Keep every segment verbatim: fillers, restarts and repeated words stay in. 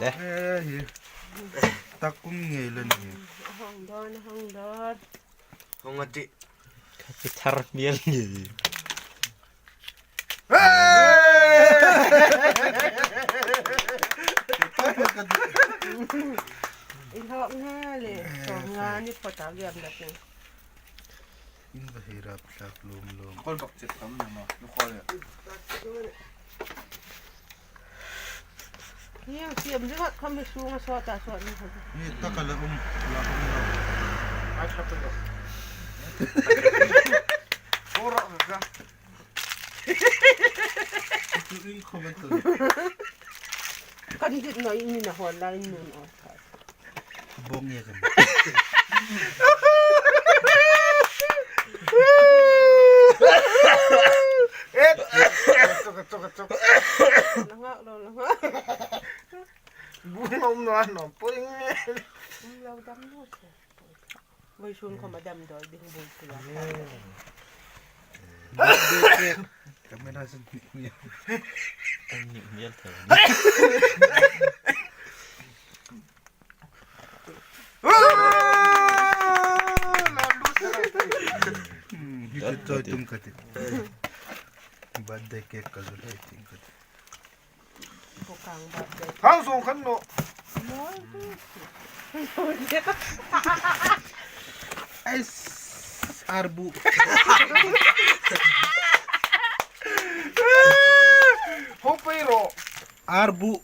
Le. Eh, hi. Tak um ngei le ni. Hong don, hong don. Hong a ti. Ka ti thar mial ni. Hey! I lawk nga le, sawm nga ni phawt a giam dak ni. In va hei rap hlak lawm lawm. Khol bak chet tam na ma, nu khol ya. Hieng siam zinga kham hi sunga sawta sawt ni kham. Ni taka la um, la um la. Ai, khap lo. Ora ka. Tu in khom tu. Kan dit no in ni na hon la in nun o. Bong ye kan. Eh, tuk, tuk, tuk. Langa lo, langa. Bung om no ano, poi nge. Um lo dam lo. Voi sun ko madam doi ding bul pula. Birthday cake. Camera sun ni. An ni mial thar. Hmm, hi tu toi tum kati. Birthday cake ka zul hai ting kati. Hang song khan no. Ais, arbu. Ho pei ro. Arbu.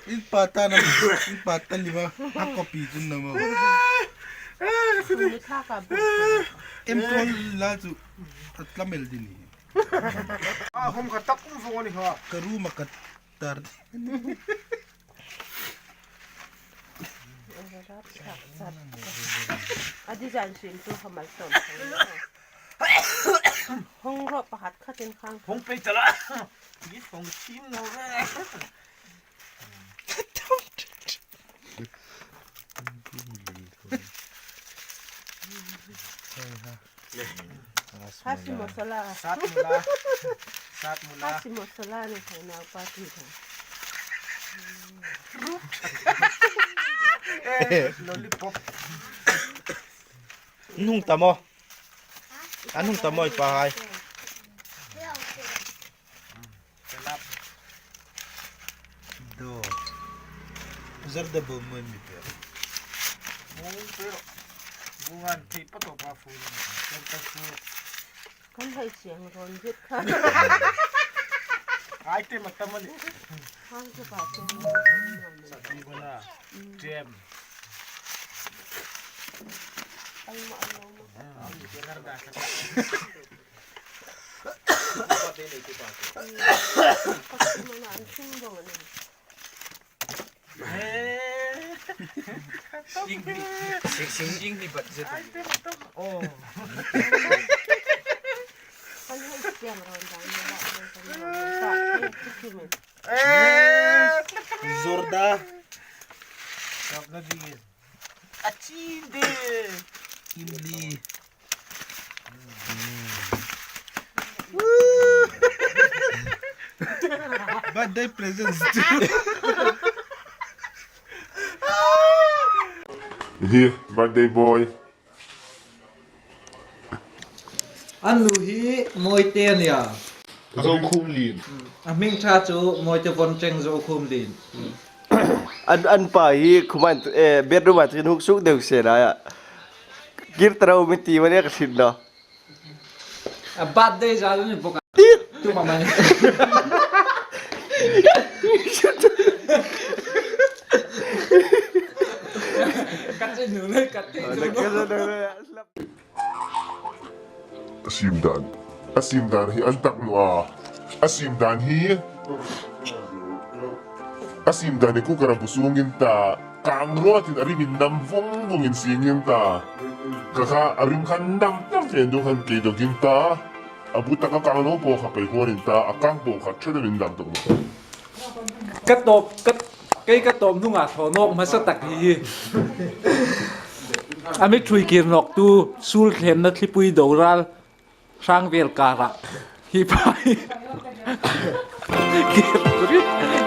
In pata na, in pata liwa, a copy chun na mo. Em kol la chu, a tlamel din hi. A hom ka tak um fo ni ha. Ka room a ka tar. A design sin tu hamal ton. Hong ro pakhat khatin khang. Hong pei tala. Git hong sim no ve. Hasi masala. Sat mula. Sat mula. Hasi masala ni khai nau party khai. Eh, lollipop. Nung tamo. Anung tamo i pa hai. Salad. Do. Zarda bo mo mi pe. Mo pe. Buwan thei pa to pa fu. Kan ta fu. Kan hai siang ron zit kha. Ai te ma ta ma ni. Hang chu pa chu. Sa ti bona. Jam. Ai ma ai ma. Zarda sa. Sing ni, sing, sing ni budget. Oh. Eh. Zorda. Achinde. Imli. Birthday presents. Hi, birthday boy. An nu hi Moite a nia. Zokhumlien. A hming ṭha chu Moite Voncheng Zokhumlien. An, an pa hi khuman, eh, bedroom-a ṭhin huk suk deu se na ya. Kir tro mi ti mani ka sin no. A birthday za ni boka. Tu mama ni. A sim dan, a sim dan hi an tak naw a. A sim dan hi, a sim dan hi cooker-a bu sungin ta, kang ruotin a rim indam vung vungin singin ta. Kha kha a rim khan dam dam ven deu khan kei dawkin ta. A bu taka kang lo po kha pei huonin ta, a kang po kha ṭha deuin dam dawk. Ka tawp, ka, kei ka tawp hnunga thaw nawk hmasa tak hi. A mi ṭhuoi kir nawktu, sul thlenna thlipui doral, hrang vel kara. Hi pa hi. Kir.